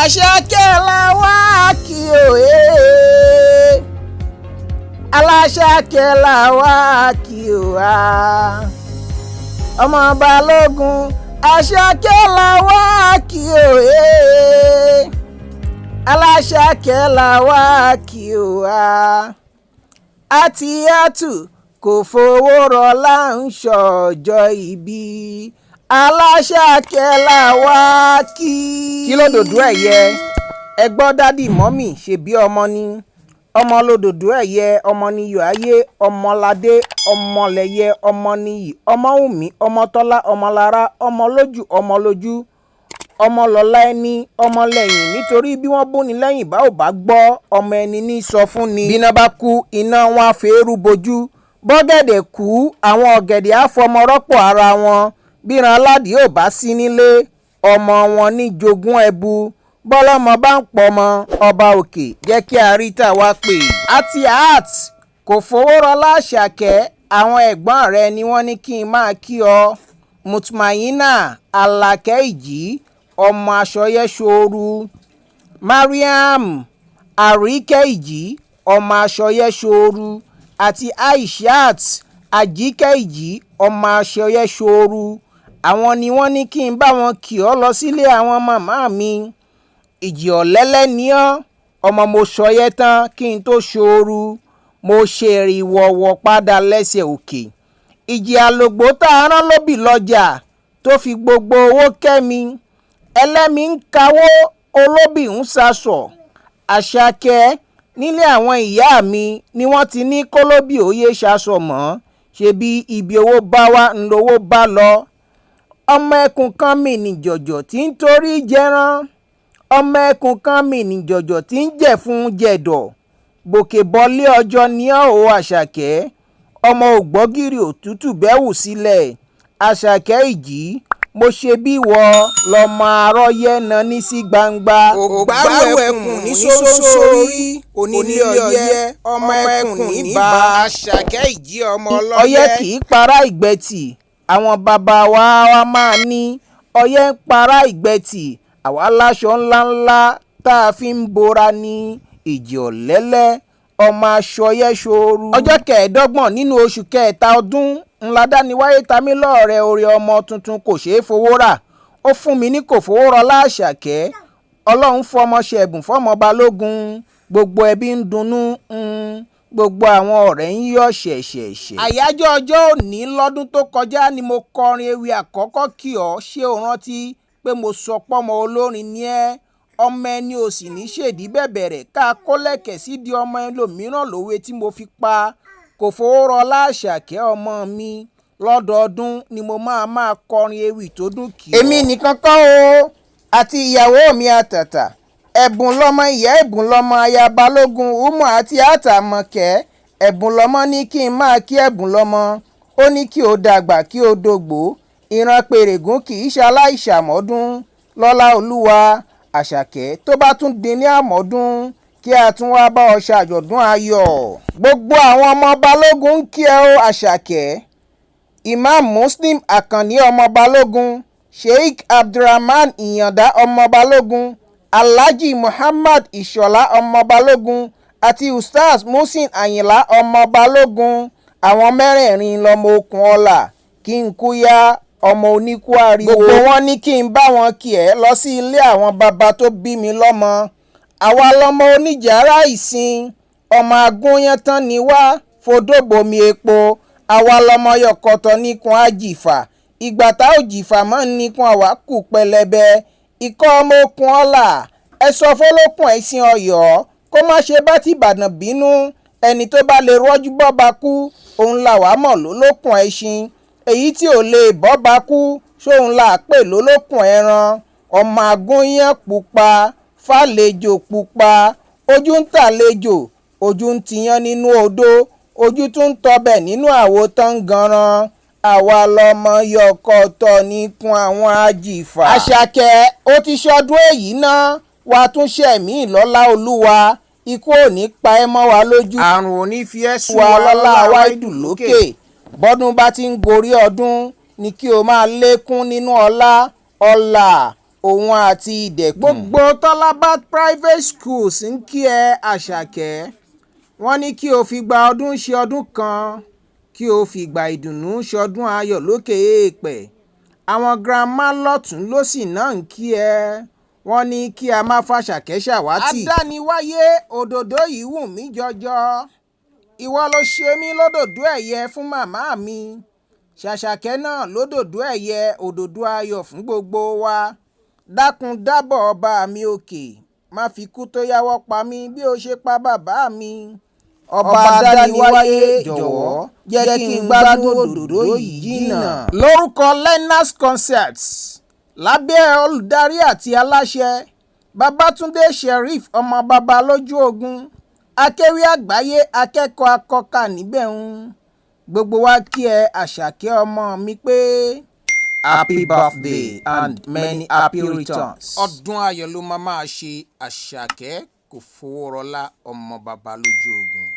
Àṣàkẹ́ la wá kí o ee. Aláṣàkẹ́ la wá kí o wá. Ọmọ Balógun, Àṣàkẹ́ la wá kí o ee. Aláṣàkẹ́ la wá kí o wá. Àtìyàtù kò fowó rọlá ń ṣọjọ́ ìbí. Aláṣàkẹ́ la wá kí. Kí ló dòdò ẹ̀ yẹ? Ẹ gbọ́, daddy, mummy, ṣebí ọmọ ni ọmọ lòdòdó ẹ̀yẹ, ọmọ níyọ̀ ayé, ọmọládé, ọmọlẹ́yẹ, ọmọnìyí, ọmọwùmí, ọmọtọ́lá, ọmọlára, ọmọlójú, ọmọlójú, ọmọlọ́lá ẹni, ọmọlẹ́yìn, nítorí bí wọ́n búni lẹ́yìn bá ò bá gbọ́, ọmọ ẹni ní sọ fún ni. Bíná bá kú, iná wọn á fẹ́ẹ́rú bojú. Bọ́gẹ̀dẹ̀ kú, àwọn ọ̀gẹ̀dẹ̀ á fọmọ rọ́pò ara wọn. Bíran aládìí ò bá sí nílé, ọmọ wọn ní jogún ẹbu. Bọ́lọ́mọ bá ń pọmọ, ọba òkè jẹ́ kí a rí tàwa pè. Àti art kò fowó rọlá. Àṣàkẹ́, àwọn ẹ̀gbọ́n rẹ ni wọ́n ní kí n máa kí ọ: Mutmaina Alakẹ́ Ìjì, ọmọ aṣọyẹ́sọ̀ọ́rù, Mariam Àríkẹ́ Ìjì, ọmọ aṣọyẹ́sọ̀ọ́rù, àti Aishat Ajíkẹ́ Ìjì, ọmọ aṣọyẹ́sọ̀ọ́rù. Àwọn ni wọ́n ní kí n bá wọn kí ọ lọ sílé àwọn màmá mi. Ìjì ọ̀lẹ́lẹ́ ni ọ́, ọmọ mo ṣọyẹ́ tán kí n tó ṣooru, mo ṣèrìwọ̀wọ̀ padà lẹ́sẹ̀ òkè. Ìjì àlògbó tá a rán lóbì lọ́jà tó fi gbogbo owó kẹ́ mi, ẹlẹ́mìí ń kawó, olóbì ń sasọ̀. Àṣàkẹ́, nílé àwọn ìyá mi ni wọ́n ti ní kólóbì òye ṣaṣọ mọ́, ṣebí ibi owó bá wà ń lówó bá lọ. Ọmọ ẹkùn kan mi ní jọ̀jọ̀ tí ń torí jẹran, ọmọ ẹkùn kan mi ní jọ̀jọ̀ tí ń jẹ̀fun jẹ̀dọ̀, bòkè bọ́lé ọjọ́ ní ọ́ o. Àṣàkẹ́, ọmọ ògbọ́gìrì òtútù bẹ́wù sílẹ̀. Àṣàkẹ́ Ìjì, mo ṣe bí wọ́ lọ́mọ àròyé nání sí gbangba. Ògbárò ẹkùn ní sóńsórí, onílé ọyẹ, ọmọ ẹkùn ní bá. Àṣàkẹ́ Ìjì, ọmọ ọlọ́yẹ. Ọyẹ́ kì í para ìgbẹ́tì. Àwọn bàbá wa wa máa ní ọyẹ́ ń para ìgbẹ́tì. Àwa láṣọ ńláńlá tá a fi ń bora ní. Ìjì ọ̀lẹ́lẹ́, ọmọ aṣọyẹ́sọ̀ọ́rù. Ọjọ́ 25 nínú oṣù kẹta ọdún ńlá dániwáyé tamílọ́ọ̀rẹ́ orí ọmọ tuntun kò ṣeé fowó rà. Ó fún mi ní kò fowó rọlá. Àṣàkẹ́, Ọlọ́run fọmọ ṣẹ̀bùn fọmọ Balógun. Gbogbo ẹbí ń dunnú, gbogbo àwọn ọ̀rẹ́ ń yọ̀ ṣẹ̀ṣẹ̀ṣẹ̀. Àyájọ́ ọjọ́ òní lọ́dún tó kọjá ni mo kọrin ewì àkọ́kọ́ kí ọ. Ṣé o rántí pé mo sọ pọ́mọ olórin ni ẹ́? Ọmọ ẹni ò sì ní ṣèdí bẹ̀bẹ̀rẹ̀ ká kólẹ̀kẹ̀ sídìí ọmọ ẹlòmíràn. Lówe tí mo fi pa kò fowó rọlá. Àṣàkẹ́ ọmọ mi, lọ́dọọdún ni mo máa máa kọrin ewì tó dùn kí ọ. Èmi nìkan kọ́ o, àti ìyàwó mi àtàtà, Ẹ̀bùn lọ́mọ, ìyá Ẹ̀bùn lọ́mọ, aya Balógun Umu àti Àtàmọ̀kẹ́. Ẹ̀bùn lọ́mọ ní kí n máa kí Ẹ̀bùn lọ́mọ. Ó ní kí o dàgbà, kí o dògbò. Ìran pèrègùn kì í ṣaláìṣàmọ́dún. Lọ́lá Olúwa, Àṣàkẹ́, tó bá tún dín ní àmọ́dún, kí a tún wá bá ọ ṣàjọ̀dún ayọ̀. Gbogbo àwọn ọmọ Balógun ń kí ẹ o, Àṣàkẹ́. Imam Muslim Akànní, ọmọ Balógun, Sheikh Abdulrahman Ìyàndá, ọmọ Balógun, Alhaji Muhammad Ìṣọ̀lá, ọmọ Balógun, àti Ustaz Muhsin Àyìnlá, ọmọ Balógun. Àwọn mẹ́rẹ̀ẹ̀rin lọmọ okùn ọ̀la kí n kú yá, ọmọ oníkú ariwo. Gbogbo wọn ní kí n bá wọn kí ẹ lọ sí ilé àwọn bàbá tó bí mi lọ́mọ. Àwa lọmọ oníjàrá ìsìn, ọmọ agúnyán tán ni wá fọdọ́bọmi epo. Àwa lọmọ yọkọtọ nìkun àjìfà, ìgbà tá ò jìfà mọ́ nìkun àwa kù pẹlẹbẹ. Ikọ̀ ọmọ okùn ọ̀la, ẹ sọ fọlọ́kùn ẹ̀sìn Ọ̀yọ́ kó má ṣe bá tìbàdàn bínú. Ẹni tó bá lè rọ́jú bọ́ba kú, òun làwa mọ̀ lólókùn ẹṣin. Èyí tí ò lè bọ́ba kú, sóun là á pè lólókùn ẹran. Ọmọ agúnyán pupa fàlejò pupa, ojú ń tàlejò, ojú ń tiyán nínú odó, ojú tún ń tọbẹ̀ nínú àwo tán ganan. Àwa lọmọ yọkọtọ nìkun àwọn àjìfà. Àṣàkẹ́, ó ti ṣọdún èyí náà, wàá tún ṣẹ̀mí lọ́lá Olúwa. Ikú ò ní pa ẹ́ mọ́ wa lójú. Àrùn ò ní fi ẹ́ sú wa wa. Lọ́lá wáìdù lókè. Bọ́dún bá ti ń gorí ọdún ni kí o máa lékún nínú ọlá, ọlà. Òun àti Ìdẹ̀kùn. Gbogbo Tọ́lábát Private Schools ń kí ẹ, Àṣàkẹ́. Wọ́n ní kí o figba ọdún ṣe ọdún kan, kí o fìgbà ìdùnnú ṣọdún ayọ̀ lókè eèpẹ̀. Àwọn girama lọ́tùn-ún lósì náà ń kí ẹ, wọ́n ní kí a má fàṣàkẹ́ ṣàwátì. Adániwáyé, òdòdó yìí wù mí jọjọ. Ìwọ ló ṣe mí lódòdó ẹ̀yẹ fún màmá mi. Ṣàṣàkẹ́ náà lódòdó ẹ̀yẹ, òdòdó ayọ̀ fún gbogbo wa. Dákun dábọ̀, ọba mi òkè, má fi kú tó yáwọ́ pa mí bí ó ṣe pa bàbá mi. Ọba adániwáyé, jọ̀wọ́ jẹ́ kí n gbádùn òdòdó yìí jìnnà. Lórúkọ Lenas Concepts, lábẹ́ olùdarí àti aláṣẹ Babatunde Sheriff, ọmọ bàbá lójú ogun, akéwì àgbáyé, akẹ́kọ̀ọ́ akọ́kà níbẹ̀ ń gbogbo wa kí ẹ, Àṣàkẹ́ ọmọ mi, pé happy birthday and many happy returns. Ọdún ayọ̀ ló máa máa ṣe, Àṣàkẹ́ kò fowó rọlá, ọmọ bàbá lójú ogun.